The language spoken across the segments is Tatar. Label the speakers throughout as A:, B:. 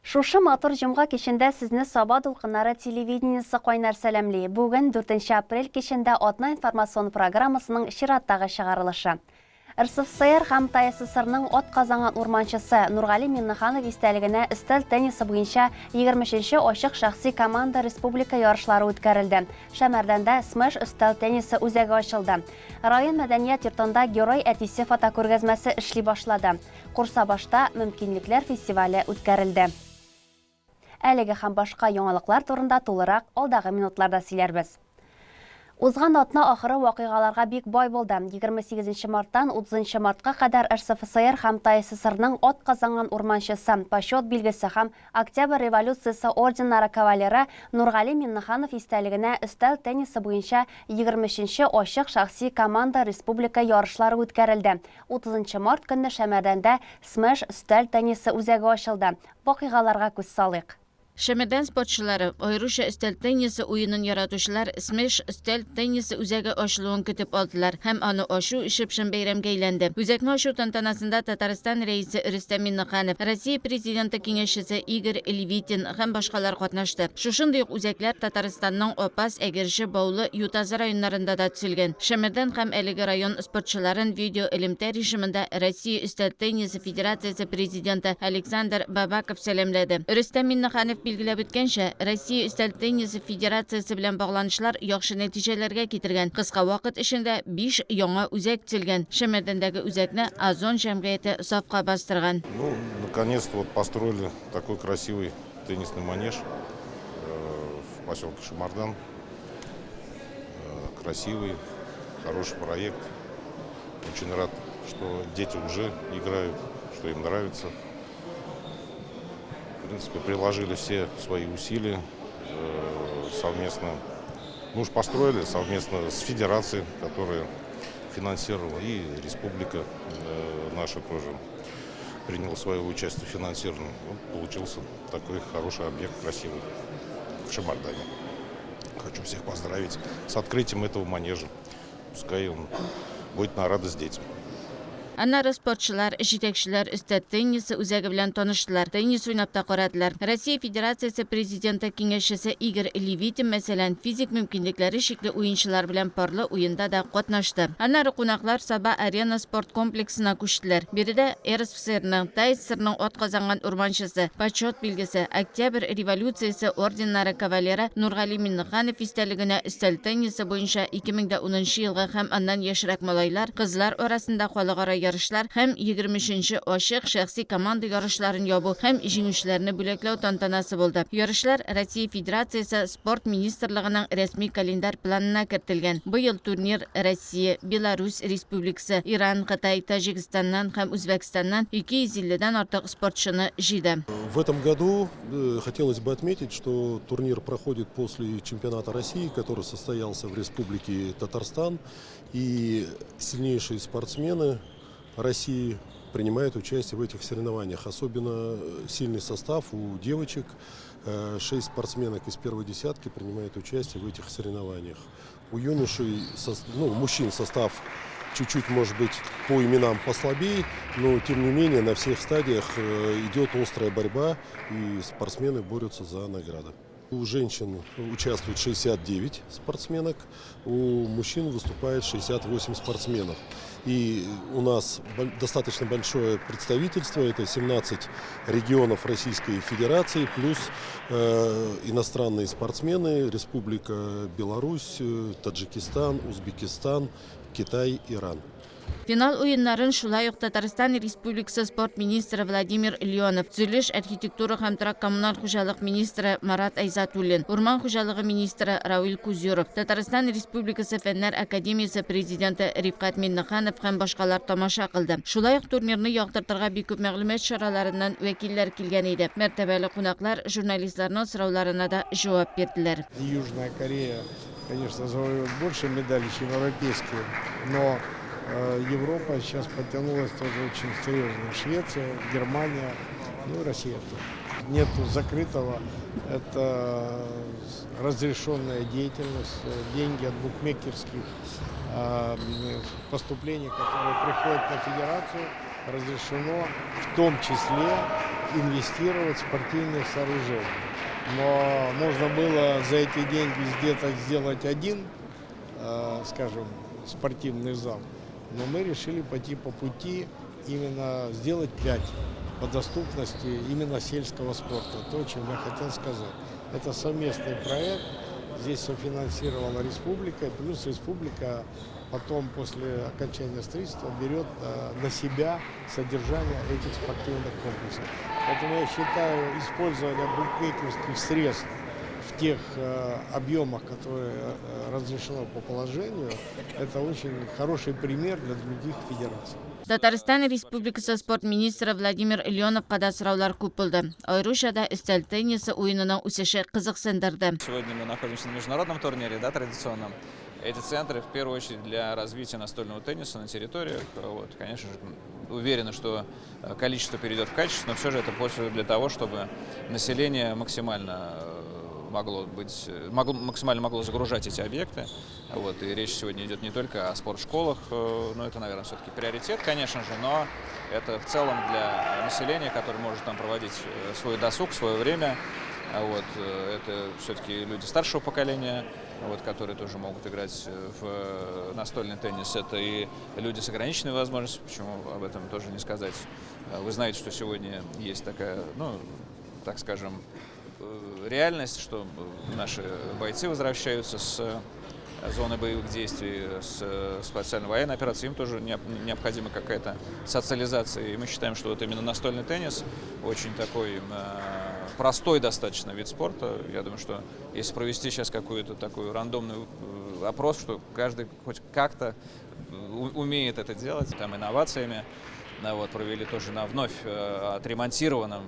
A: Шушы матур җомга кичендә сезне Саба дулкыннары телевидениесе кайнар сәламли. Бүген, дүртенче апрель кичендә Атна информацион программасының чираттагы чыгарылышы. РСФСР һәм ТАССРның атказанган урманчысы Нургали Миннеханов истәлегенә өстәл теннисы буенча 23 нче ачык шәхси команда республика ярышлары үткәрелде. Шәмәрдәндә Смэш өстәл теннисы үзәге ачылды. Район мәдәният йортында Герой әтисе фотокүргәзмәсе эшли башлады. Курсабашта Мөмкинлекләр фестивале үткәрелде. Әлеге һәм башка яңалыклар турында тулырак алдагы минутларда сөйләрбез. Узган атна ахыры вакыйгаларга бик бай булды. 28 нче марттан 30 нчы мартка кадәр РСФСР һәм ТАССРның атказанган урманчысы, Почет билгесе һәм Октябрь революциясе орденнары кавалеры Нургали Миннеханов истәлегенә өстәл теннисы буенча 23 нче ачык шәхси команда республика ярышлары үткәрелде. 30 нчы март көнне Шәмәрдәндә Смэш өстәл теннисы үзәге ачылды. Вакыйгаларга күз салыйк.
B: Шәмәрдән спортчылары, аеруча өстәл теннисы уенын яратучылар Смеш өстәл теннисы үзәге ачылуын көтеп алдылар һәм аны ачу чып-чын бәйрәмгә әйләнде. Үзәкне ачу тантанасында Татарстан Рәисе Рөстәм Миңнеханов, Россия Президенты киңәшчесе Игорь Левитин һәм башкалар катнашты. Шушындый ук үзәкләр Татарстанның Апас, Әгерҗе, Баулы, Ютазы районнарында да төзелгән. Шәмәрдән һәм әлеге район спортчыларын видеоэлемтә режимында Россия өстәл теннисы Федерациясе президенты Александр Бабаков сәламләде. Рөстәм Миңнеханов билгеләп үткәнчә, Россия өстәл теннисы федерациясе белән багланышлар яхшы нәтиҗәләргә китергән. Кыска вакыт эчендә биш яңа үзәк төзелгән. Шәмәрдәндәге үзәкне Озон җәмгыяте сафка бастырган.
C: Ну, наконец-то вот построили такой красивый теннисный манеж в поселке Шамардан. Красивый, хороший проект. Очень рад, что дети уже играют, что им нравится. В принципе, приложили все свои усилия совместно. Мы уж построили совместно с федерацией, которая финансировала, и республика наша тоже приняла свое участие в финансировании. Вот получился такой хороший объект, красивый, в Шамардане. Хочу всех поздравить с открытием этого манежа. Пускай он будет на радость детям.
B: Аннары спортчылар, җитәкчеләр өстәл теннисы үзәге белән таныштылар, теннис уйнап та карадылар. Россия Федерациясе Президенты киңәшчесе Игорь Левитин, мәсәлән, физик мөмкинлекләре чикле уенчылар белән парлы уенда да катнашты. Аннары кунаклар Саба-Арена спорт комплексына күчтеләр. Биредә РСФСРның, ТАССРның атказанган урманчысы, Почет билгесе, Октябрь революциясе орденнары кавалеры Нургали Миннеханов истәлегенә өстәл теннисы буенча 2010 нчы елгы һәм аннан яшьрәк малайлар, кызлар арасында халыкара ярышлар һәм 23 нче ачык шәхси команда ярышларын ябу һәм җиңүчеләрне бүләкләү тантанасы булды. Ярышлар Россия Федерациясе Спорт министрлыгының рәсми календарь планына кертелгән. Быел турнир Россия, Беларусь Республикасы, Иран, Кытай, Таҗикстаннан һәм Үзбәкстаннан 250 дән артык спортчыны җыйды.
D: В этом году хотелось бы отметить, что турнир проходит после чемпионата России, который состоялся в Республике Татарстан, и сильнейшие спортсмены России принимают участие в этих соревнованиях. Особенно сильный состав у девочек. Шесть спортсменок из первой десятки принимают участие в этих соревнованиях. У юношей, ну, мужчин состав чуть-чуть, может быть, по именам послабее, но, тем не менее, на всех стадиях идет острая борьба, и спортсмены борются за награды. У женщин участвует 69 спортсменок, у мужчин выступает 68 спортсменов. И у нас достаточно большое представительство, это 17 регионов Российской Федерации, плюс иностранные спортсмены, Республика Беларусь, Таджикистан, Узбекистан, Китай, Иран.
B: Финал уеннарын шулай ук Татарстан Республикасы спорт министры Владимир Леонов, төзелеш, архитектура һәм торак-коммуналь хуҗалык министры Марат Айзатуллин, урман хуҗалыгы министры Равил Кузюров, Татарстан Республикасы Фәннәр академиясе президенты Рифкать Миннеханов һәм башкалар тамаша кылды. Шулай ук турнирны яктыртырга бик күп мәгълүмат чараларыннан вәкилләр килгән иде. Мәртәбәле кунаклар журналистларның сорауларына да җавап бирделәр.
E: Южная Корея, конечно, завоевывает больше медалей, чем европейские, но Европа сейчас подтянулась тоже очень серьезно. Швеция, Германия, ну и Россия тоже. Нету закрытого, это разрешенная деятельность, деньги от букмекерских поступлений, которые приходят на федерацию, разрешено в том числе инвестировать в спортивные сооружения. Но можно было за эти деньги где-то сделать один, скажем, спортивный зал. Но мы решили пойти по пути именно сделать пять по доступности именно сельского спорта. То, о чем я хотел сказать. Это совместный проект. Здесь софинансировала республика, плюс республика потом после окончания строительства берет на себя содержание этих спортивных комплексов. Поэтому я считаю, использование букмекерских средств в тех объемах, которые разрешено по положению, это очень хороший пример для других федераций.
B: Татарстан Республикасы спорт министры Владимир Леоновка да сораулар күп булды. Аеруча да өстәл теннисы уенының үсеше кызыксындырды.
F: Сегодня мы находимся на международном турнире, да, традиционном. Эти центры, в первую очередь, для развития настольного тенниса на территориях. Вот, конечно же, уверены, что количество перейдет в качество, но все же это больше для того, чтобы население максимально могло загружать эти объекты. Вот, и речь сегодня идет не только о спортшколах, но это, наверное, все-таки приоритет, конечно же, но это в целом для населения, которое может там проводить свой досуг, свое время. Вот, это все-таки люди старшего поколения, вот, которые тоже могут играть в настольный теннис. Это и люди с ограниченной возможностью, почему об этом тоже не сказать. Вы знаете, что сегодня есть такая, ну, так скажем, реальность, что наши бойцы возвращаются с зоны боевых действий, с специальной военной операции, им тоже необходима какая-то социализация. И мы считаем, что вот именно настольный теннис очень такой простой достаточно вид спорта. Я думаю, что если провести сейчас какую-то такую рандомную опрос, что каждый хоть как-то умеет это делать, там инновациями. Вот, провели тоже на вновь отремонтированном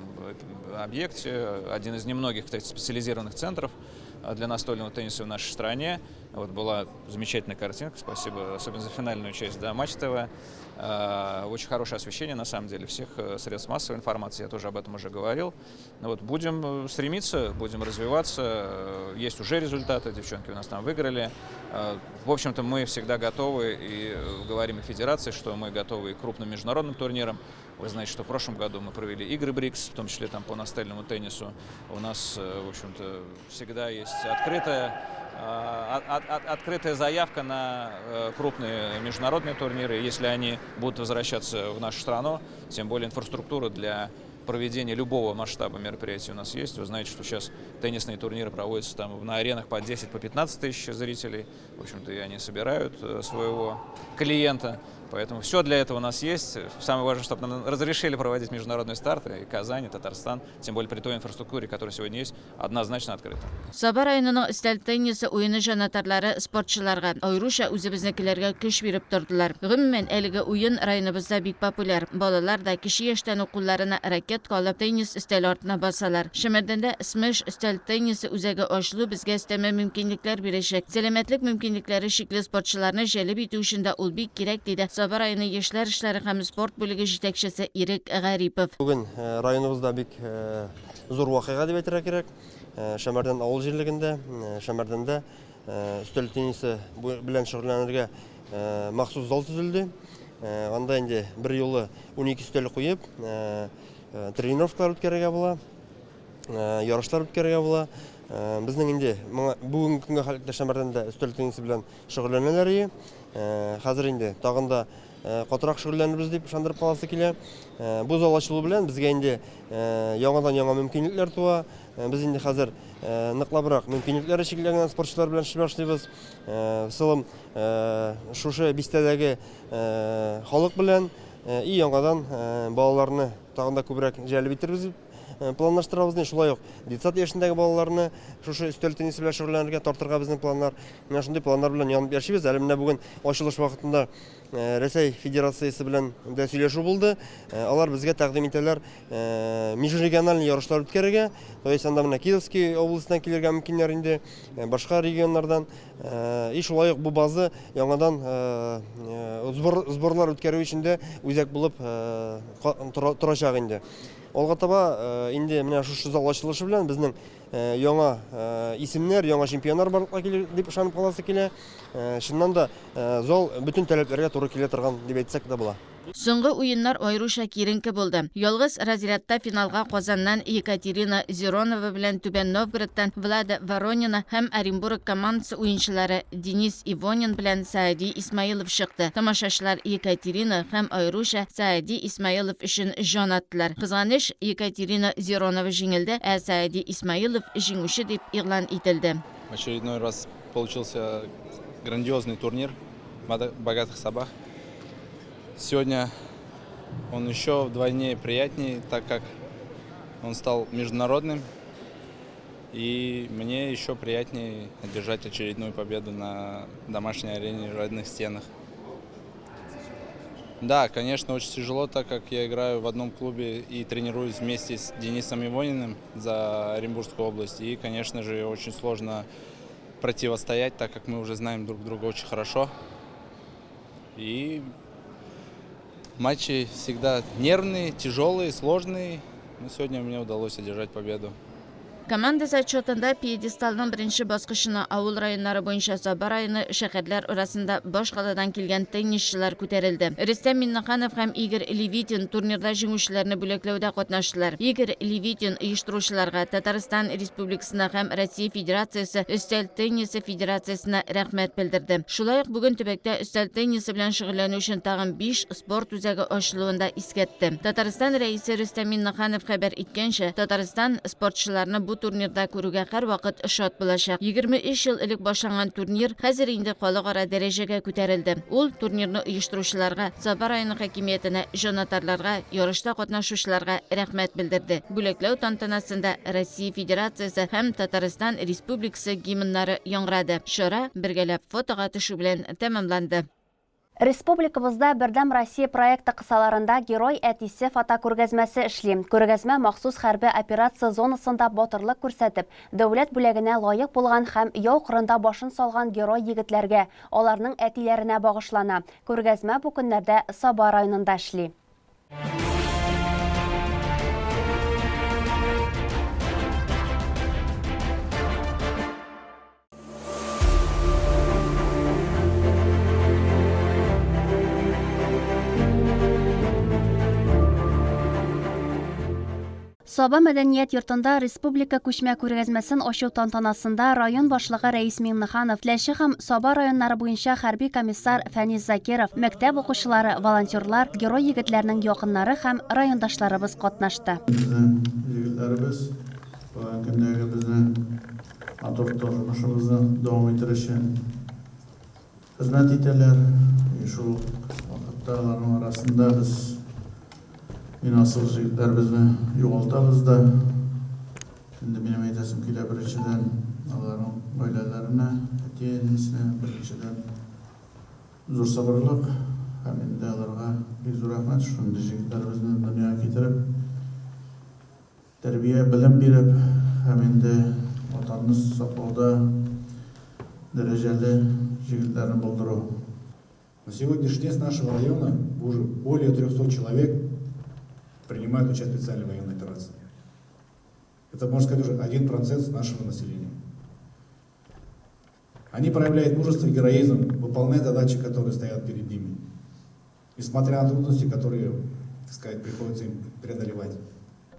F: объекте, один из немногих, кстати, специализированных центров для настольного тенниса в нашей стране. Вот была замечательная картинка, спасибо, особенно за финальную часть, да, Матч ТВ. Очень хорошее освещение, на самом деле, всех средств массовой информации, я тоже об этом уже говорил. Вот, будем стремиться, будем развиваться, есть уже результаты, девчонки у нас там выиграли. В общем-то, мы всегда готовы и говорим и федерации, что мы готовы и к крупным международным турнирам. Вы знаете, что в прошлом году мы провели игры БРИКС, в том числе там по настольному теннису. У нас, в общем-то, всегда есть открытая заявка на крупные международные турниры. Если они будут возвращаться в нашу страну, тем более инфраструктура для проведения любого масштаба мероприятий у нас есть. Вы знаете, что сейчас теннисные турниры проводятся там на аренах по 10, по 15 тысяч зрителей. В общем-то, и они собирают своего клиента. Поэтому все для этого у нас есть. Самое важное, чтобы нам разрешили проводить международные старты. И Казань, и Татарстан, тем более при той инфраструктуре, которая сегодня есть, однозначно открыта.
B: Саба районының өстәл теннисы уены җанатарлары спортчыларга, аеруча үзебезнекеләргә көч биреп тордылар. Гомумән, әлеге уен районыбызда бик популяр. Балалар да кече яшьтән үк кулларына ракетка алып теннис өстәле артына басалар. Шәмәрдәндә Смеш өстәл теннисы үзәге ачылу безгә өстәмә мөмкинлекләр бирәчәк. Сәламәтлек мөмкинлекләре чикле спортчыларны җәлеп итү өчен дә ул бик кирәк, диде Саба районы яшьләр эшләре һәм спорт бүлеге җитәкчесе Ирек Гарипов.
G: Бүген районыбызда бик зур вакыйга дип әйтергә кирәк. Шәмәрдән авыл җирлегендә, Шәмәрдәндә өстәл теннисы белән шөгыльләнергә махсус зал төзелде. Анда инде бер юлы 12 өстәл куеп, тренировкалар үткәрергә була, ярышлар үткәрергә була. Безнең инде моңа бүгенге көнгә хәтле Шәмәрдәндә өстәл теннисы белән шөгыльләнәләр иде. Хәзер инде тагын да катырак шөгыльләнербез дип ышандырып каласы килә. Бу зал ачылу белән безгә инде яңадан яңа мөмкинлекләр туа. Без инде хәзер ныклабрак мөмкинлекләре чикләнгән спортчылар белән эшли башлыйбыз. В целом шушы бистәдәге халык белән и яңадан балаларны тагын да күбрәк җәлеп итербез дип планлаштырабыз. Шулай ук детсад яшендәге балаларны шушы өстәл теннисы белән шөгыльләнергә тартырга безнең планнар. Менә шундый планнар белән янып яшибез. Әле менә бүген ачылыш вакытында Рәсәй Федерациясе белән дә сөйләшү булды. Алар безгә тәкъдим итәләр межрегиональный ярышлар үткәрергә. То есть анда менә Кировский областеннән килергә мөмкиннәр инде, башка регионнардан. И шулай ук бу база яңадан сборлар үткәрү өчен дә үзәк булып торачак инде. Алга таба инде менә шушы зал ачылышы белән безнең яңа исемнәр, яңа чемпионнар барлыкка килер дип ышанып каласы килә. Чыннан да зал бөтен таләпләргә туры килә торган дип әйтсәк тә була.
B: Соңгы уеннар аеруча киеренке булды. Ялгыз разрядта финалга Казаннан Екатерина Зеронова белән Түбән Новгородтан Влада Воронина һәм Оренбург командасы уенчылары Денис Ивонин белән Саади Исмаилов чыкты. Тамашачылар Екатерина һәм аеруча Саади Исмаилов өчен җан аттылар. Кызганыч, Екатерина Зеронова җиңелде, ә Саади Исмаилов җиңүче дип игълан ителде.
H: В очередной раз получился грандиозный турнир в Богатых Сабах. Сегодня он еще вдвойне приятнее, так как он стал международным. И мне еще приятнее одержать очередную победу на домашней арене в родных стенах. Да, конечно, очень тяжело, так как я играю в одном клубе и тренируюсь вместе с Денисом Ивониным за Оренбургскую область. И, конечно же, очень сложно противостоять, так как мы уже знаем друг друга очень хорошо. И матчи всегда нервные, тяжелые, сложные. Но сегодня мне удалось одержать победу.
B: Команда зачетында пьедесталның беренче баскычына авыл районнары буенча Саба районы, шәһәрләр арасында башкаладан килгән теннисчылар күтәрелде. Рөстәм Миңнеханов һәм Игорь Левитин турнирда җиңүчеләрне бүләкләүдә катнаштылар. Игорь Левитин оештыручыларга, Татарстан Республикасына һәм Россия Федерациясе өстәл теннисы федерациясенә рәхмәт белдерде. Шулай ук бүген төбәктә өстәл теннисы белән шөгыльләнү өчен тагын биш спорт үзәге ачылуын да искәртте. Татарстан Рәисе Рөстәм Миңнеханов хәбәр иткәнчә, Татарстан спортчыларны бу турнирда күрүгә һәрвакыт шат булачак. 23 ел элек башланган турнир хәзер инде халыкара дәрәҗәгә күтәрелде. Ул турнирны оештыручыларга, Саба районы хакимиятенә, җанатарларга, ярышта катнашучыларга рәхмәт белдерде. Бүләкләү тантанасында Россия Федерациясе һәм Татарстан Республикасы гимннары яңгырады. Чара бергәләп фотога төшү белән тәмамланды.
A: Республикабызда Бердәм Россия проекты кысаларында Герой әтисе фотокүргәзмәсе эшли. Күргәзмә махсус хәрби операция зонасында батырлык күрсәтеп, дәүләт бүләгенә лаек булган һәм яу кырында башын салган герой егетләргә, аларның әтиләренә багышлана. Күргәзмә бу көннәрдә Саба районында эшли. Саба мәдәният йортында республика күчмә күргәзмәсен ачу тантанасында район башлыгы Рәис Миңнеханов, Теләче һәм Саба районнары буенча хәрби комиссар Фәнис Закиров, мәктәп укучылары, волонтерлар, герой егетләрнең якыннары һәм райондашларыбыз катнашты.
I: Безнең егетләребез бүгенге көндәге безнең матур тормышыбызны дәвам итер өчен хезмәт итәләр. И шул вакытта аларның арасында без иң асыл җегетләребезне югалтабыз да. Инде минем әйтәсем килә, беренчедән, аларның гаиләләренә, әти-әнисенә, беренчедән, зур сабырлык һәм инде аларга бик зур рәхмәт, шундый җегетләребезне дөньяга китереп, Тәрбия, белем биреп һәм инде Ватанны саклауда дәрәҗәле җегетләрне булдыру.
J: На сегодняшний день с нашего района уже более 300 человек принимают участие в специальной военной операции. Это, можно сказать, уже 1% нашего населения. Они проявляют мужество и героизм, выполняя задачи, которые стоят перед ними. Несмотря на трудности, которые, так сказать, приходится им преодолевать.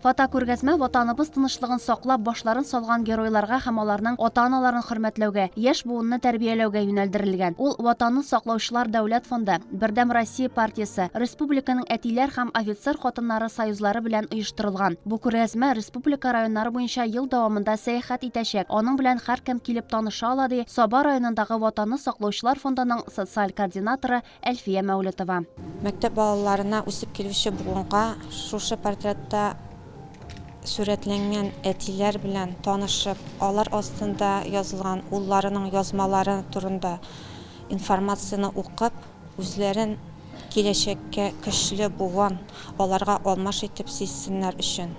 A: Фотокүргәзмә Ватаныбыз тынычлыгын саклап башларын салган геройларга һәм аларның ата-аналарын хөрмәтләүгә, яшь буынны тәрбияләүгә юнәлдерелгән. Ул Ватанны саклаучылар дәүләт фонды, Бердәм Россия партиясе, республиканың әтиләр һәм офицер хатыннары союзлары белән оештырылган. Бу күргәзмә республика районнары буенча ел дәвамында сәяхәт итәчәк, аның белән һәркем килеп таныша ала, ди Саба районындагы Ватанны саклаучылар фондының социаль координаторы Әлфия Мәүлетова.
K: Мәктәп балаларына, үсеп килүче буынга шушы портретта сурәтләнгән әтиләр белән танышып, алар астында язылган улларының язмалары турында информацияне укып, үзләрен киләчәккә көчле буын, аларга алмаш итеп сизсеннәр өчен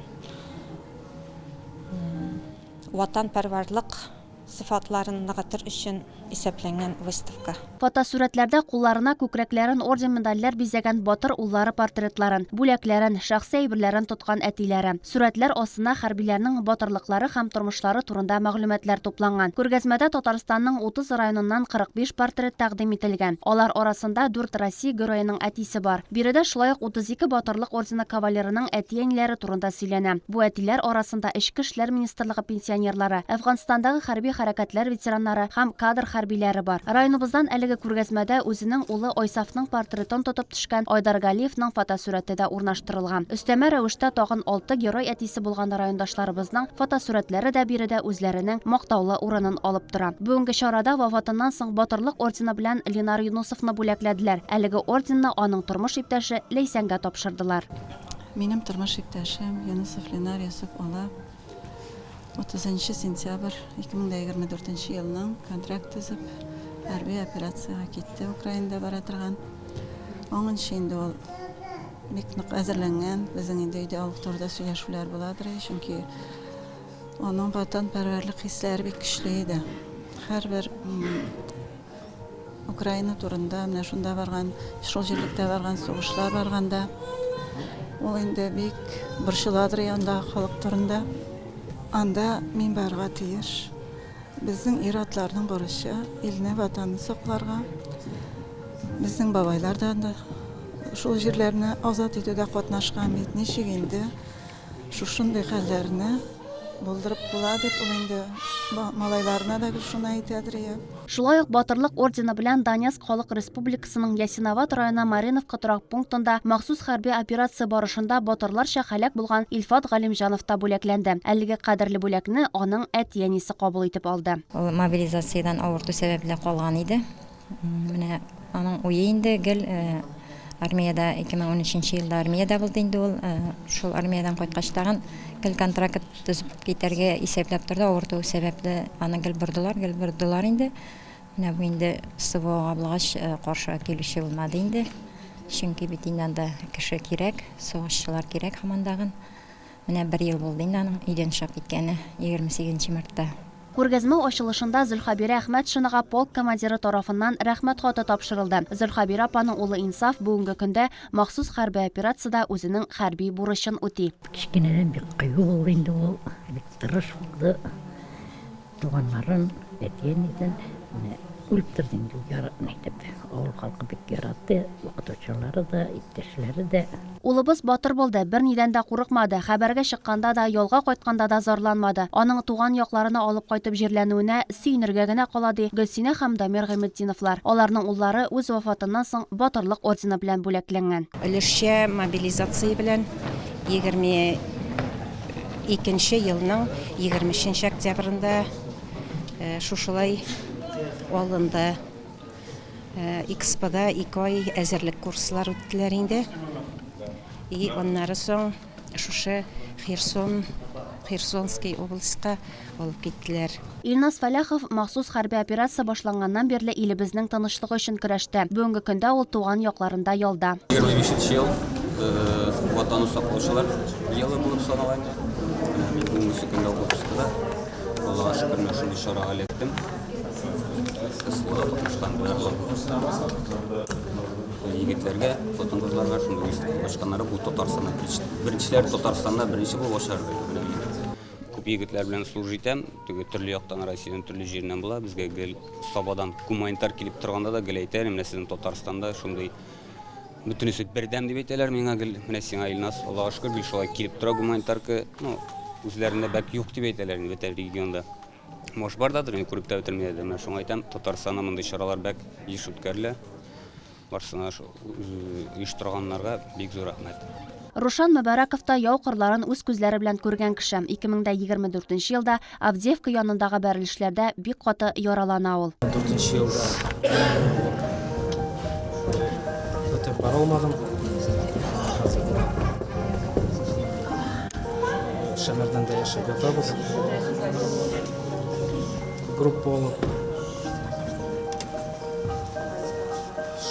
K: ватанпәрварлык. сыйфатларын ныгытыр өчен исәпләнгән выставка.
A: Фотосурәтләрдә кулларына күкрәкләрен орден-медальләр бизәгән батыр уллары портретларын, бүләкләрен, шәхси әйберләрен тоткан әтиләре. Сурәтләр астына хәрбиләрнең батырлыклары һәм тормышлары турында мәгълүматлар тупланган. Күргәзмәдә Татарстанның 30 районыннан 45 портрет тәкъдим ителгән. Алар арасында дүрт Россия Героеның әтисе бар. Биредә шулай ук 32 Батырлык ордены кавалерының әти-әниләре турында сөйләнә. Бу әтиләр арасында Эчке эшләр министрлыгы пенсионерлары, Әфганстандагы хәрби хәрәкәтләр ветераннары һәм кадр хәрбиләре бар. Районыбыздан әлеге күргәзмәдә үзенең улы Айсафның портретын тотып төшкән Айдар Галиевның фотосурәте дә урнаштырылган. Өстәмә рәвештә тагын алты герой әтисе булган райондашларыбызның фотосурәтләре дә биредә үзләренең мактаулы урынын алып тора. Бүгенге чарада вафатыннан соң Батырлык ордены белән Ленар Юнусовны бүләкләделәр. Әлеге орденны аның тормыш иптәше Ләйсәнгә тапшырдылар.
L: Минем тормыш иптәшем Юнусов Ленар Йосыф улы 30 нчы сентябрь 2024 нче елның контракт төзеп, хәрби операциягә китте, Украинада бара торган. Аңынчы инде ул бик нык әзерләнгән. Безнең инде өйдә ул турыда сөйләшүләр буладыр, чөнки аның ватанпәрвәрлек хисләре бик көчле иде. Һәрбер Украина турында, менә шунда барган, шул җирлектә барган сугышлар барганда, ул инде бик борчыладыр андагы халык турында. Анда мин барырга тиеш. Безнең ир-атларның бурычы, илне, ватанны сакларга. Безнең бабайлар да анда шул җирләрне азат итүдә катнашкан бит. Ничек инде Шушындый хәлләрне булдырып була дип, ул инде малайларына да гел шуны әйтәдер ие.
A: Шулай ук Батырлык ордены белән Донецк Халык Республикасының Ясиноват районы Мариновка торак пунктында махсус хәрби операция барышында батырларча һәлак булган Илфат Галимҗанов та бүләкләнде. Әлеге кадерле бүләкне аның әти-әнисе кабул итеп алды.
M: Ул мобилизациядән авырту сәбәпле калган иде. Менә аның уе инде гел армиядә, 2013 елда армиядә булды инде ул. Шул армиядән кайткач тагын гел контракт төзеп китәргә исәпләп торды. Авырту сәбәпле аны гел бордылар, гел бордылар инде. Менә бу инде СВОга булгач, каршы килүче булмады инде. Чөнки бит инде анда кеше кирәк, сугышчылар кирәк һаман тагын. Менә бер ел булды инде аның өйдән чыгып киткәне, 28 мартта.
A: Күргәзмә ачылышында Зөлхәбирә Әхмәтшинага полк командиры тарафыннан Рәхмәт хаты тапшырылды. Зөлхәбирә апаның улы Инсаф бүгенге көндә махсус хәрби операциядә үзенең хәрби бурычын үти.
N: Кечкенәдән бик кыю булды инде ул, бик тырыш булды. Туганнарын, әти-әнисен менә үлеп торды инде ул яратмый итеп. Авыл халкы бик яратты, укытучылары да, иптәшләре дә.
A: Улыбыз батыр булды, бернидән дә курыкмады, хәбәргә чыкканда да, ялга кайтканда да зарланмады. Аның туган якларына алып кайтып җирләнүенә сөенергә генә кала, ди Гөлсинә һәм Дамир Гыйметдиновлар. Аларның уллары үз вафатыннан соң Батырлык ордены белән бүләкләнгән.
O: Өлешчә мобилизация белән 22 нче елның 23 нче октябрендә шушылай алынды. Экспода ике ай әзерлек курслар үттеләр инде. И аннары соң шушы Херсон, Херсонский областька алып киттеләр.
A: Илназ Фәләхов махсус хәрби операция башланганнан бирле илебезнең тынычлыгы өчен көрәштә. Бүгенге көндә ул туган якларында ялда.
P: 25 нче ел Ватанны саклаучылар елы булып санала инде. Менә мин бүгенге көндә отпускыда. Аллага шөкер, менә шундый чарага эләктем. СВОда катнашкан барлык егетләргә, хатын-кызларга шундый выставка ачканнары бу Татарстанда беренчеләр Татарстанда беренче булып ачарды. Менә мин күп егетләр белән служить итәм, теге төрле яктан Россиянең төрле җиреннән була. Безгә гел Сабадан гуманитар килеп торганда да гел әйтәләр, менә сезнең Татарстанда шундый бөтенесе бердәм дип әйтәләр миңа гел. Менә сиңа Илназ, Аллага шөкер, гел шулай килеп тора гуманитарка. Ну, үзләрендә бәк юк дип әйтәләр инде бөтен регионда. Может бардадыр, инде күреп тә бетермиләрдер. Менә шуңа әйтәм, Татарстанда мондый чаралар бәк еш үткәрелә. Барсына оештырганнарга бик зур рәхмәт.
A: Рушан Мөбарәков та яу кырларын үз күзләре белән күргән кеше. 2024 елда Авдеевка янындагы бәрелешләрдә бик каты яралана ул.
Q: Дүртенче елда бөтеп бара алмадым. Хәзер Шәмәрдәндә яшәп ятабыз. Группа алып.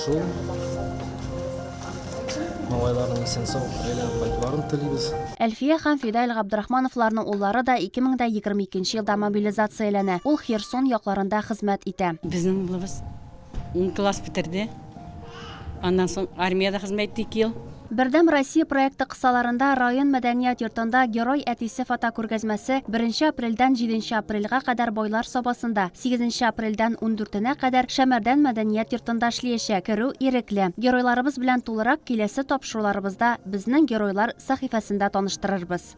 Q: Шул. Малайларның исән-сау әйләнеп кайтуларын телибез.
A: Әлфия һәм Фидаил Габдрахмановларның уллары да 2022 елда мобилизацияләнә. Ул Херсон якларында хезмәт итә.
R: Безнең улыбыз ун класс бетерде. Аннан соң армиядә хезмәт итте ике ел.
A: Бердәм Россия проекты кысаларында район мәдәният йортында Герой әтисе фотокүргәзмәсе беренче апрельдән җиденче апрельгә кадәр Байлар Сабасында, сигезенче апрельдән ундүртенә кадәр Шәмәрдән мәдәният йортында эшлиячәк. Керү ирекле. Геройларыбыз белән тулырак киләсе тапшыруларыбызда Безнең геройлар сәхифәсендә таныштырырбыз.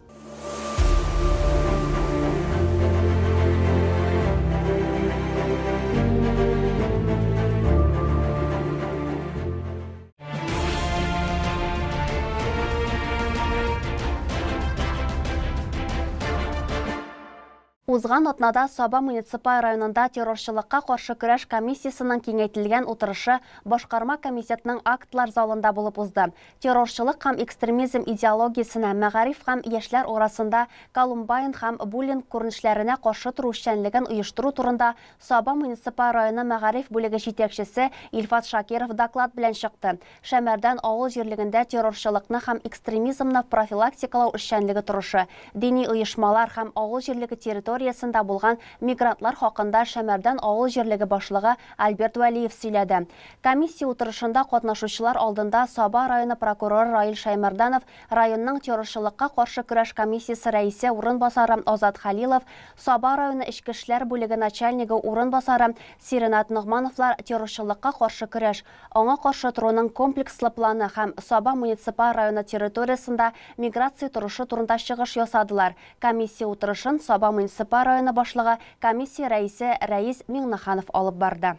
A: Узган атнада Саба муниципаль районында террорчылыкка каршы көрәш комиссиясенең киңәйтелгән утырышы Башкарма комитетның актлар залында булып узды. Террорчылык һәм экстремизм идеологиясенә, мәгариф һәм яшьләр арасында Колумбайн һәм буллинг күренешләренә каршы тору эшчәнлеген оештыру турында Саба муниципаль районы мәгариф бүлеге җитәкчесе Илфат Шакиров доклад белән чыкты. Шәмәрдән авыл җирлегендә террорчылыкны һәм экстремизмны профилактикалау эшчәнлеге торышы, дини оешмалар һәм авыл җирлеге территориясендә булган мигрантлар хакында Шәмәрдән авыл җирлеге башлыгы Альберт Вәлиев сөйләде. Комиссия утырышында катнашучылар алдында Саба районы прокуроры Раил Шәймәрданов, районның террорчылыкка каршы көрәш комиссиясе рәисе урынбасары Азат Хәлилов, Саба районы эчке эшләр бүлеге начальнигы урынбасары Сиренат Ногмановлар террорчылыкка каршы көрәш, аңа каршы торуның комплекслы планы һәм Саба муниципаль районы территориясендә миграция торышы турында чыгыш ясадылар. Комиссия утырышын Саба муниципаль районы башлыгы, комиссия рәисе Рәис Миңнеханов алып барды.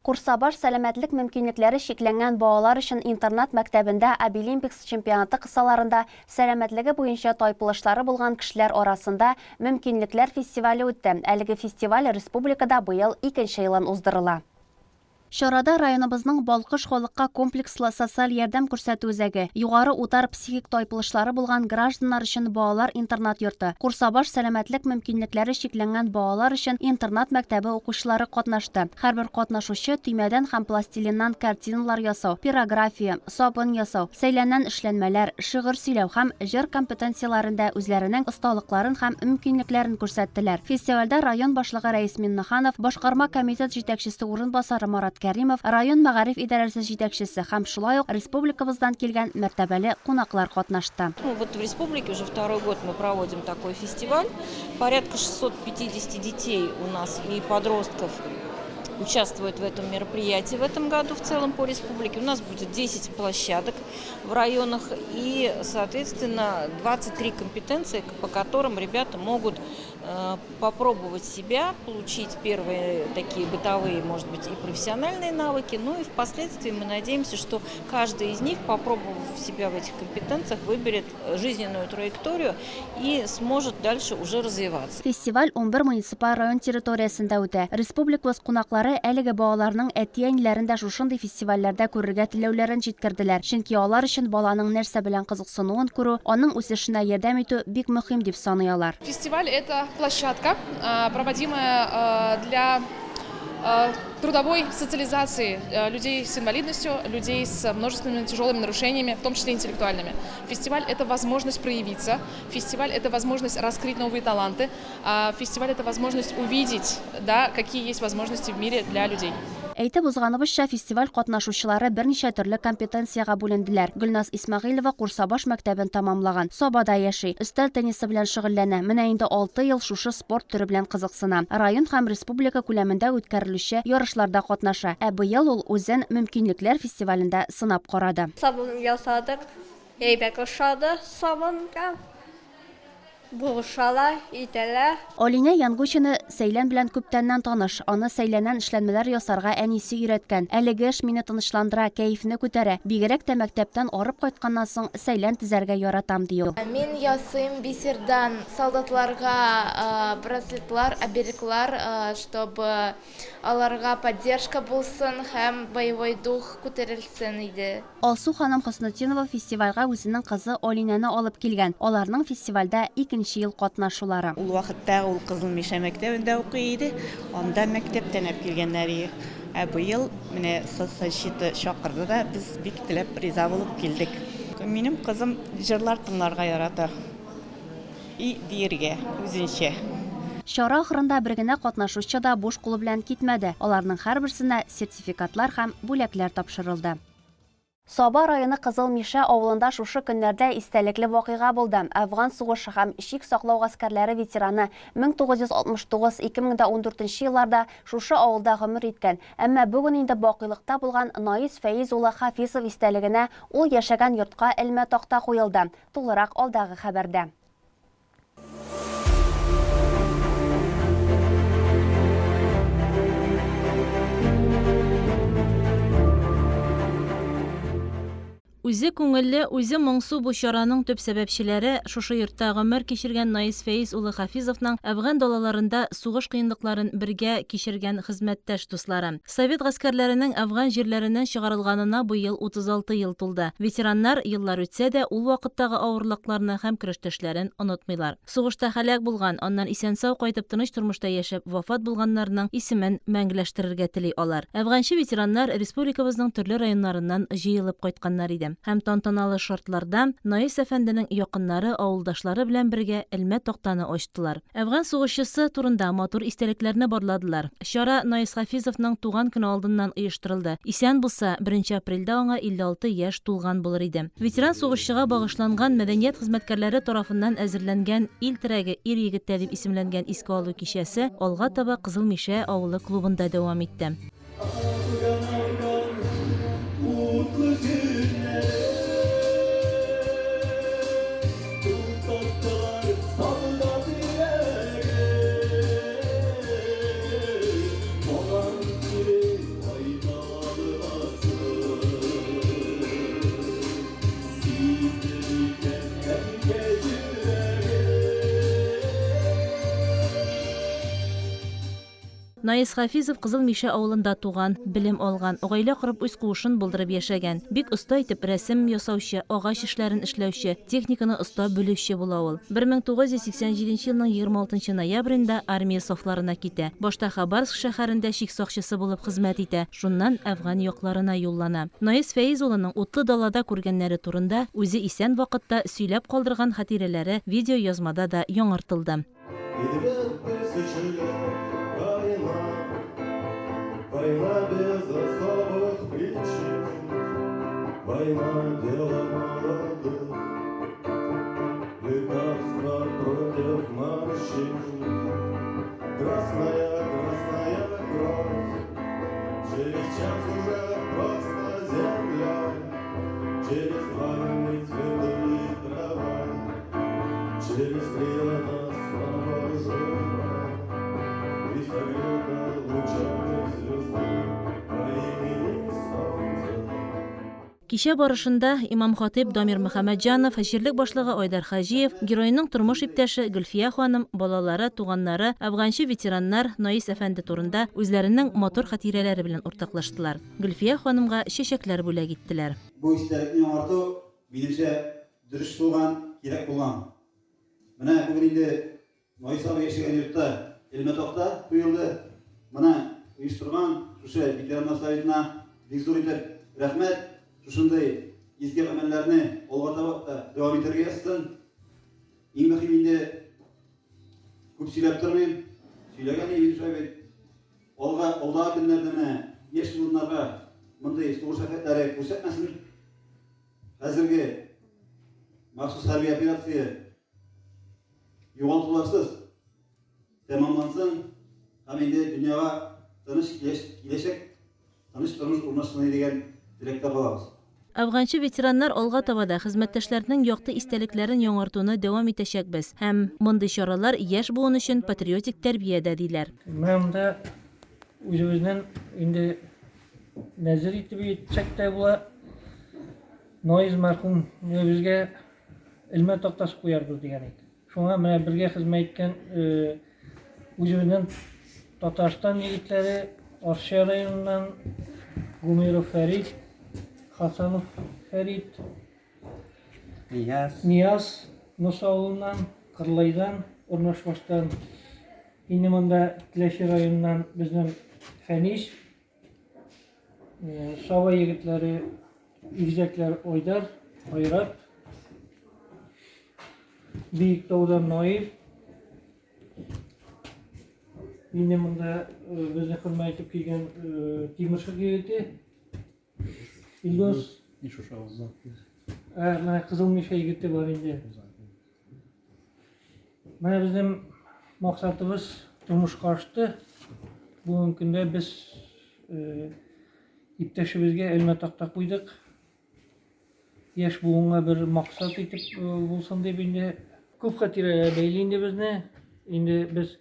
A: Курсабаш сәламәтлек мөмкинлекләре чикләнгән балалар өчен интернат-мәктәбендә Абилимпикс чемпионаты кысаларында сәламәтлеге буенча тайпылышлары булган кешеләр арасында Мөмкинлекләр фестивале үтте. Әлеге фестиваль республикада быел икенче елын уздырыла. Чарада районыбызның Балкыш халыкка комплекслы социаль ярдәм күрсәтү үзәге, Югары Утар психик тайпылышлары булган гражданнар өчен балалар интернат-йорты, Курсабаш сәламәтлек мөмкинлекләре чикләнгән балалар өчен интернат-мәктәбе укучылары катнашты. Һәрбер катнашучы төймәдән һәм пластилиннан картиналар ясау, пирография, сабын ясау, сәйләннән эшләнмәләр, шигырь сөйләү һәм җыр компетенцияләрендә үзләренең осталыкларын һәм мөмкинлекләрен күрсәттеләр. Фестивальдә район башлыгы Рәис Миннеханов, башкарма комитет җитәкчесе урынбасары Марат Кәримов, район мәгариф идарәсе җитәкчесе һәм шулай ук республикабыздан килгән мәртәбәле кунаклар катнашты.
S: Ну вот в республике уже второй год мы проводим такой фестиваль. Порядка 650 детей у нас и подростков участвуют в этом мероприятии в этом году в целом по республике. У нас будет 10 площадок в районах и, соответственно, 23 компетенции, по которым ребята могут э, попробовать себя, получить первые такие бытовые, может быть, и профессиональные навыки. Ну и впоследствии мы надеемся, что каждый из них, попробовав себя в этих компетенциях, выберет жизненную траекторию и сможет дальше уже развиваться.
A: Фестиваль унбер муниципаль район территориясендә үтә. Республикабыз кунаклары әлеге балаларның әти-әниләрен дә шушындый фестивальләрдә күрергә теләүләрен җиткерделәр, чөнки алар өчен баланың нәрсә белән кызыксынуын күрү, аның үсешенә ярдәм итү бик мөһим дип саный алар.
T: Фестиваль, это площадка, проводимая для трудовой социализации людей с инвалидностью, людей с множественными тяжелыми нарушениями, в том числе интеллектуальными. Фестиваль – это возможность проявиться, фестиваль – это возможность раскрыть новые таланты, фестиваль – это возможность увидеть, да, какие есть возможности в мире для людей.
A: Әйтеп узганыбызча, фестиваль катнашучылары берничә төрле компетенциягә бүленделәр. Гөлназ Исмәгыйлева Курсабаш мәктәбен тәмамлаган, Сабада яши, өстәл теннисы белән шөгыльләнә, менә инде алты ел шушы спорт төре белән кызыксына. Район һәм республика күләмендә үткәрелүче ярышларда катнаша. Ә быел ул үзен Мөмкинлекләр фестивалендә сынап карады.
U: Сабын ясадык, әйбәт ошады сабынга. Булышалар, итәләр.
A: Алинә Янгучина сәйлән белән күптәннән таныш. Аны сәйләннән эшләнмәләр ясарга әнисе өйрәткән. Әлеге эш мине тынычландыра, кәефне күтәрә. Бигрәк тә мәктәптән арып кайтканнан соң сәйлән тезәргә яратам, ди ул.
V: Мин ясыйм бисердан солдатларга браслетлар, обереглар, чтобы аларга поддержка булсын һәм боевой дух күтәрелсен иде.
A: Алсу ханым Хөснетдинова фестивальгә үзенең кызы Алинәне алып килгән. Аларның фестивальдә икенче ел катнашулары.
W: Ул вакытта ул Кызыл Мишә мәктәбендә укый иде. Анда мәктәптән әп килгәннәр ие. Ә быел менә соцзащита чакырды да, без бик теләп риза булып килдек. Минем кызым җырлар тыңларга ярата и биергә үзенчә.
A: Чара ахырында бер генә катнашучы да буш кулы белән китмәде, аларның һәрберсенә сертификатлар һәм бүләкләр тапшырылды. Саба районы Кызыл Мишә авылында шушы көннәрдә истәлекле вакыйга булды. Әфган сугышы һәм чик саклау гаскәрләре ветераны, 1969, 2014 елларда шушы авылда гомер иткән, әмма бүген инде бакыйлыкта булган Наис Фәиз улы Хафизов истәлегенә ул яшәгән йортка элмә такта куелды. Тулырак алдагы хәбәрдә.
B: Үзе күңелле, үзе моңсу бу чараның төп сәбәпчеләре, шушы йортта гомер кичергән Наис Фәиз улы Хафизовның Әфган далаларында сугыш кыенлыкларын бергә кичергән хезмәттәш дуслары. Совет гаскәрләренең Әфган җирләреннән чыгарылганына быел 36 ел тулды. Ветераннар, еллар үтсә дә, ул вакыттагы авырлыкларны һәм көрәштәшләрен онытмыйлар. Сугышта һәлак булган, аннан исән-сау кайтып тыныч тормышта яшәп вафат булганнарның исемен мәңгеләштерергә тели алар. Әфганчы ветераннар республикабызның төрле районнарыннан җыелып кайтканнар иде. Һәм тантаналы шартларда Наис әфәнденең якыннары, авылдашлары белән бергә элмә тактаны ачтылар. Әфган сугышчысы турында матур истәлекләрне барладылар. Чара Наис Хафизовның туган көне алдыннан оештырылды. Исән булса, беренче апрельдә аңа 56 яшь тулган булыр иде. Ветеран сугышчыга багышланган мәдәният хезмәткәрләре тарафыннан әзерләнгән Ил терәге ир-егеттә дип исемләнгән искә алу кичәсе алга таба Кызыл Мишә авылы клубында дәвам итте. Наис Хафизов Кызыл Мишә авылында туган, белем алган, гаилә корып үз куышын булдырып яшәгән. Бик оста итеп рәсем ясаучы, агач эшләрен эшләүче, техниканы оста белүче була ул. 1987 елның 26 ноябрендә армия сафларына китә. Башта Хабаровск шәһәрендә чик сакчысы булып хезмәт итә, шуннан Әфган якларына юллана. Наис Фәиз улының утлы далада күргәннәре турында үзе исән вакытта сөйләп калдырган хатирәләре видеоязмада да яңартылды. Кичә барышында имам-хатыйб Дамир Мөхәммәтҗанов, җирлек башлыгы Айдар Хаҗиев, геройның тормыш иптәше Гөлфия ханым, балалары, туганнары, әфганчы-ветераннар Наис әфәнде турында үзләренең матур хатирәләре белән уртаклаштылар. Гөлфия ханымга чәчәкләр бүләк иттеләр.
C: Бу истәлекне яңарту, минемчә, дөрес булган, кирәк булган. Менә бүген инде Наис абый яшәгән йортта элмә такта куелды. Моны оештырган шушы ветераннар советына бик зур итеп рәхмәт. Шушындый изге гамәлләрне алга таба да дәвам итәргә язсын. Иң мөһим инде күп сөйләп тормыйм. Сөйләгән инде шулай бит. Алга, алдагы көннәрдә менә яшь буыннарга мондый сугыш афәтләре күрсәтмәсен. Хәзерге махсус хәрби операция югалтуларсыз тәмамлансын һәм инде дөньяга тыныч киләчәк, тыныч тормыш урнашсын дигән теләктә калабыз.
B: Әфганчы ветераннар алга таба да хезмәттәшләренең якты истәлекләрен яңартуны дәвам итәчәкбез һәм мондый чаралар яшь буын өчен патриотик тәрбия дә, диләр.
D: Менә монда үзебезнең инде Нәзер итеп әйтсәк тә була, Наиз мәрхүм безгә элмә тактасы куярбыз дигән иде. Шуңа менә бергә хезмәт иткән үзебезнең Татарстан егетләре Арча районыннан Гумеров Фәрит, Хасанов Фәрит, Нияз, Нияз Муса авылыннан, Кырлайдан, Орнашбаштан, инде монда Теләче районыннан безнең Фәнис, Саба егетләре, игезәкләр Айдар. Айрат. Биектаудан Наил. Инде монда безне хөрмәт итеп килгән Тимершык егете. Илдус.
Q: Шушы авылдан.
D: Ә, менә Кызыл Мишә егете бар инде. Менә безнең максатыбыз тормышка ашты. Бүгенге көндә без иптәшебезгә элмә такта куйдык. Яшь буынга бер максат итеп булсын дип инде күп хатирәләр бәйли инде безне. Инде без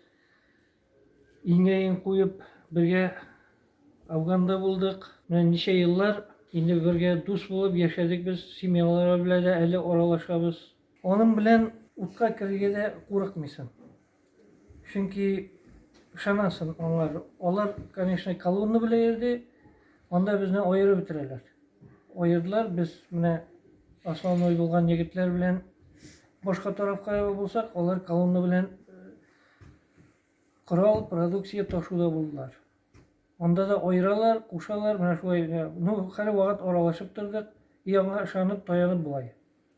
D: иңгә-иң куеп бергә Афганда булдык. Менә ничә еллар инде бергә дус булып яшәдек без, семьялар белән дә әле аралашабыз. Аның белән утка керергә дә курыкмыйсың. Чөнки ышанасың аңар. Алар, конечно, колонна белән йөрде. Анда безне аерып бетерәләр. Аердылар, без менә основной булган егетләр белән башка тарафка булсак, алар колонна белән корал, продукция ташуда булдылар. Анда да аералар, кушалар, менә шулай. Ну, хәл вакыт аралашып тордык, и аңа ышанып, таянып була.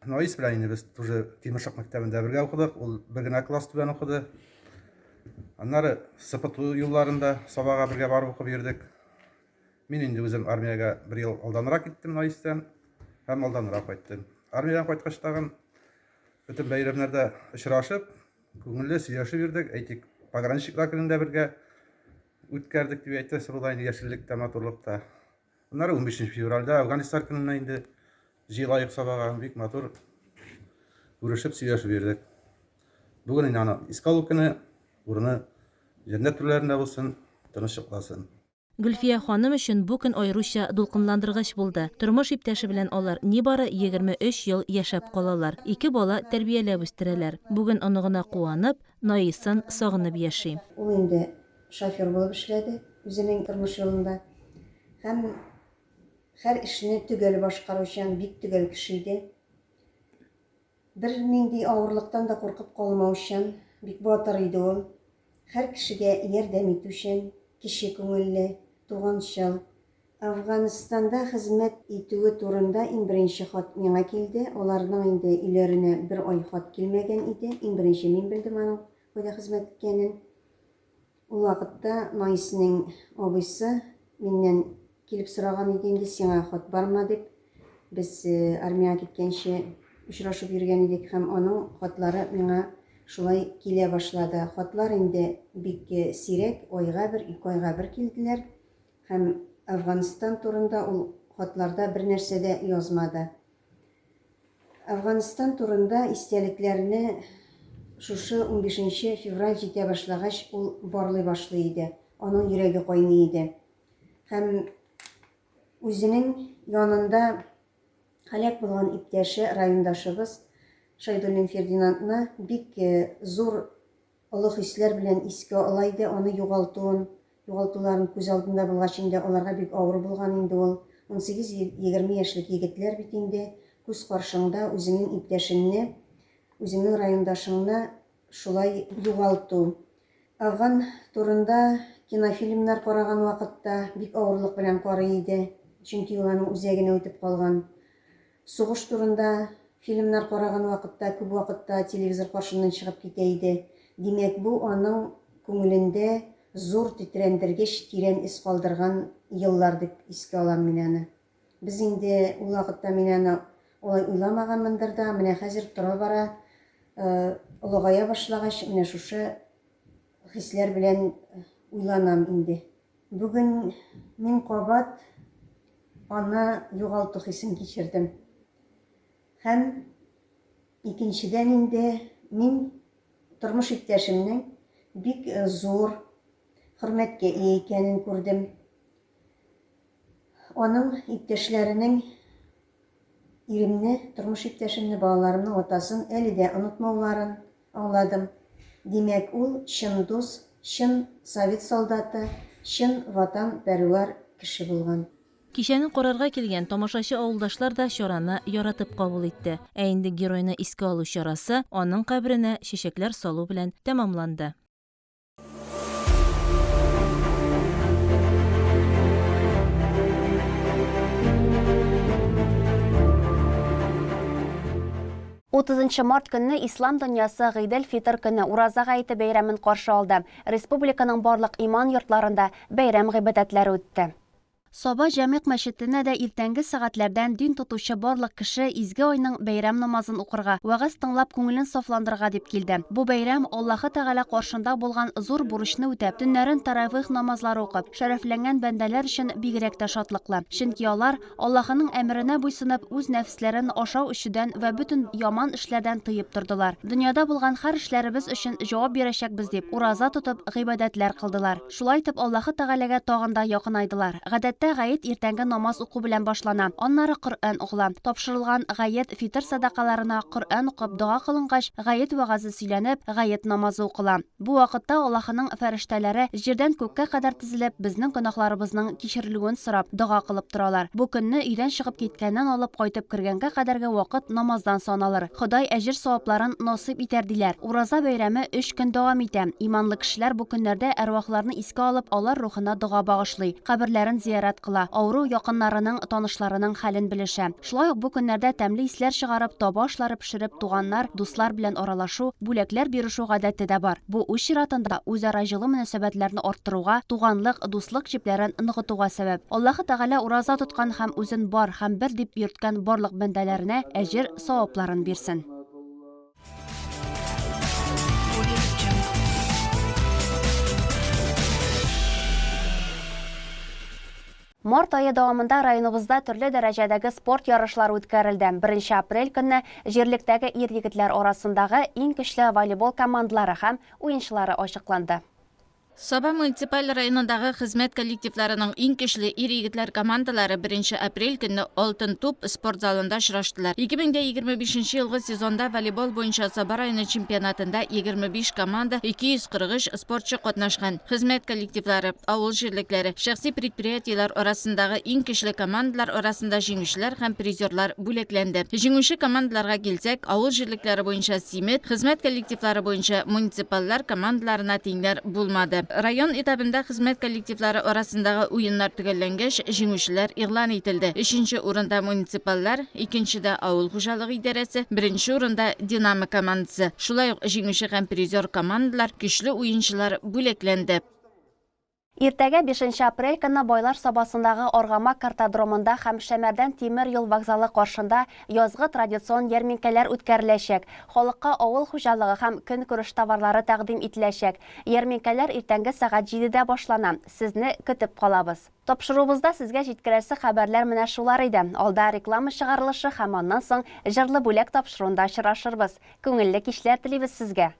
E: Наис белән инде без тоже Тимершык мәктәбендә бергә укыдык. Ул бер генә класс түбән укыды. Аннары СПТУ юлларында Сабага бергә барып укып йөрдек. Мин инде үзем армиягә бер ел алданрак киттем Наистән һәм алданрак кайттым. Армиядән кайткач тагын бөтен бәйрәмнәрдә очрашып, күңелле сөйләшеп йөрдек. Әйтик, пограничниклар көнендә бергә үткәрдек дип әйтәсе була инде яшеллектә, матурлыкта. Аннары 15 февральдә Афганистан көненә инде җыелаек Сабага бик матур күрешеп сөйләшеп йөрдек. Бүген инде аны искә алу көне, урыны җәннәт түрләрендә булсын, тыныч йокласын.
F: Гөлфия ханым өчен бу көн аеруча дулкынландыргыч булды. Тормыш иптәше белән алар нибары 23 ел яшәп калалар, ике бала тәрбияләп үстерәләр. Бүген оныгына куанып, Наисын сагынып яши.
G: Ул инде шофер булып эшләде үзенең тормыш юлында һәм һәр эшне төгәл башкаручан, бик төгәл кеше иде. Бернинди авырлыктан да куркып калмаучан, бик батыр иде ул. Һәр кешегә ярдәм итүчән, кече күңелле, туганчыл. Әфганстанда хезмәт итүе турында иң беренче хат миңа килде. Аларның инде өйләренә бер ай хат килмәгән иде. Иң беренче мин белдем аның кайда хезмәт иткәнен. Ул вакытта Наиснең абыйсы миннән килеп сораган иде инде, сиңа хат барма дип. Без армиягә киткәнче очрашып йөргән идек һәм аның хатлары миңа шулай килә башлады. Хатлар инде бик сирәк, айга бер, ике айга бер килделәр. Һәм Әфганстан турында ул хатларда бернәрсә дә язмады. Әфганстан турында истәлекләрне шушы унбишенче февраль җитә башлагач ул барлый башлый иде. Аның йөрәге кайный иде. Һәм үзенең янында һәлак булган иптәше, райондашыбыз Шәйдуллин Фердинандны бик зур Олы хисләр белән искә ала иде аны югалтуын, югалтуларын күз алдында булгач инде аларга бик авыр булган инде ул. Унсигез-егерме яшьлек егетләр бит инде, күз каршыңда үзеңнең иптәшеңне, үзеңнең райондашыңны шулай югалту. Әфган турында кинофильмнар караган вакытта бик авырлык белән карый иде, чөнки ул аның үзәгенә үтеп калган. Сугыш турында фильмнар караган вакытта күп вакытта телевизор каршыннан чыгып китә иде. Димәк, бу аның күңелендә зур тетрәндергеч тирән эз калдырган еллар дип искә алам мин аны. Без инде ул вакытта мин аны алай уйламаганмындыр да, менә хәзер тора-бара олыгая башлагач, менә шушы хисләр белән уйланам инде. Бүген мин кабат аны югалту хисен кичердем. Һәм икенчедән инде мин тормыш иптәшемнең бик зур хөрмәткә ия икәнен күрдем. Аның иптәшләренең иремне, тормыш иптәшемне, балаларымның атасын әле дә онытмауларын аңладым. Димәк, ул чын дус, чын совет солдаты, чын ватанпәрвәр кеше булган.
F: Кичәне карарга килгән тамашачы авылдашлар да чараны яратып кабул итте. Ә инде геройны искә алу чарасы аның каберенә чәчәкләр салу белән тәмамланды.
A: Утызынчы март көнне ислам дөньясы Гыйдел-Фитыр көне, Ураза гаете бәйрәмен каршы алды. Республиканың барлык иман йортларында бәйрәм гыйбадәтләре үтте. Саба Җәмигъ мәчетенә дә иртәнге сәгатьләрдән дин тотучы барлык кеше изге айның бәйрәм намазын укырга, вәгазь тыңлап күңелен сафландырырга дип килде. Бу бәйрәм Аллаһы Тәгалә каршында булган зур бурычны үтәп, төннәрен тәравих намазлары укып, шәрәфләнгән бәндәләр өчен бигрәк тә шатлыклы. Чөнки алар, Аллаһының әмеренә буйсынып, үз нәфесләрен ашау-эчүдән вә бөтен яман эшләрдән тыеп тордылар. Дөньяда булган һәр эшләребез өчен җавап бирәчәкбез дип, ураза тотып, гыйбадәтләр кылдылар. Шулай итеп, Аллаһы Тәгаләгә тагын да якынайдылар. Гадәттә, гает иртәнге намаз уку белән башлана, аннары Коръән укыла. Тапшырылган гает, фитыр сәдакаларына Коръән укып, дога кылынгач, гает вәгазе сөйләнеп, гает намазы укыла. Бу вакытта Аллаһының фәрештәләре җирдән күккә кадәр тезелеп, безнең гөнаһларыбызның кичерелүен сорап, дога кылып торалар. Бу көнне өйдән чыгып киткәннән алып кайтып кергәнгә кадәрге вакыт намаздан саналыр. Ходай әҗер-савапларын насыйп итәр, диләр. Ураза бәйрәме өч көн дәвам итә. Иманлы кешеләр бу көннәрдә әрвахларны искә алып, алар рухына дога багышлый, каберләрен зиярәт кыла, авыру якыннарының, танышларының хәлен белешә. Шулай ук бу көннәрдә тәмле исләр чыгарып, таба ашлары пешереп, туганнар, дуслар белән аралашу, бүләкләр бирешү гадәте дә бар. Бу үз чиратында үзара җылы мөнәсәбәтләрне арттыруга, туганлык, дуслык җепләрен ныгытуга сәбәп. Аллаһы Тәгалә ураза тоткан һәм үзен бар һәм бер дип йөрткән барлык бәндәләренә әҗер, савапларын бирсен. Март ае дәвамында районыбызда төрле дәрәҗәдәге спорт ярышлары үткәрелде. Беренче апрель көнне җирлектәге ир-егетләр арасындагы иң көчле волейбол командалары һәм уенчылары ачыкланды.
B: Саба муниципаль районындагы хезмәт коллективларының иң көчле ир-егетләр командалары беренче апрель көнне Алтын туп спорт залында очраштылар. 2025 нче елгы сезонда волейбол буенча Саба районы чемпионатында 25 команда, 243 спортчы катнашкан. Хезмәт коллективлары, авыл җирлекләре, шәхси предприятиеләр арасындагы иң көчле командалар арасында җиңүчеләр һәм призерлар бүләкләнде. Җиңүче командаларга килсәк, авыл җирлекләре буенча Симет, хезмәт коллективлары буенча муниципальләр командаларына тиңнәр булмады. Район этабында хезмәт коллективлары арасындагы уеннар төгәлләнгәч, җиңүчеләр игълан ителде. Өченче урында муниципальләр, икенчедә авыл хуҗалыгы идарәсе, беренче урында Динамо командасы. Шулай ук җиңүче һәм призер командалар, көчле уенчылар бүләкләнде.
A: Иртәгә, бишенче апрель көнне Байлар Сабасындагы Аргамак картодромында һәм Шәмәрдән тимер юл вокзалы каршында язгы традицион ярминкәләр үткәреләчәк. Халыкка авыл хуҗалыгы һәм көнкүреш товарлары тәкъдим ителәчәк. Ярминкәләр иртәнге сәгать җидедә башлана. Сезне көтеп калабыз. Тапшыруыбызда сезгә җиткерәсе хәбәрләр менә шулар иде. Алда реклама чыгарылышы һәм аннан соң Җырлы бүләк тапшыруында очрашырбыз. Күңелле кичләр телибез сезгә!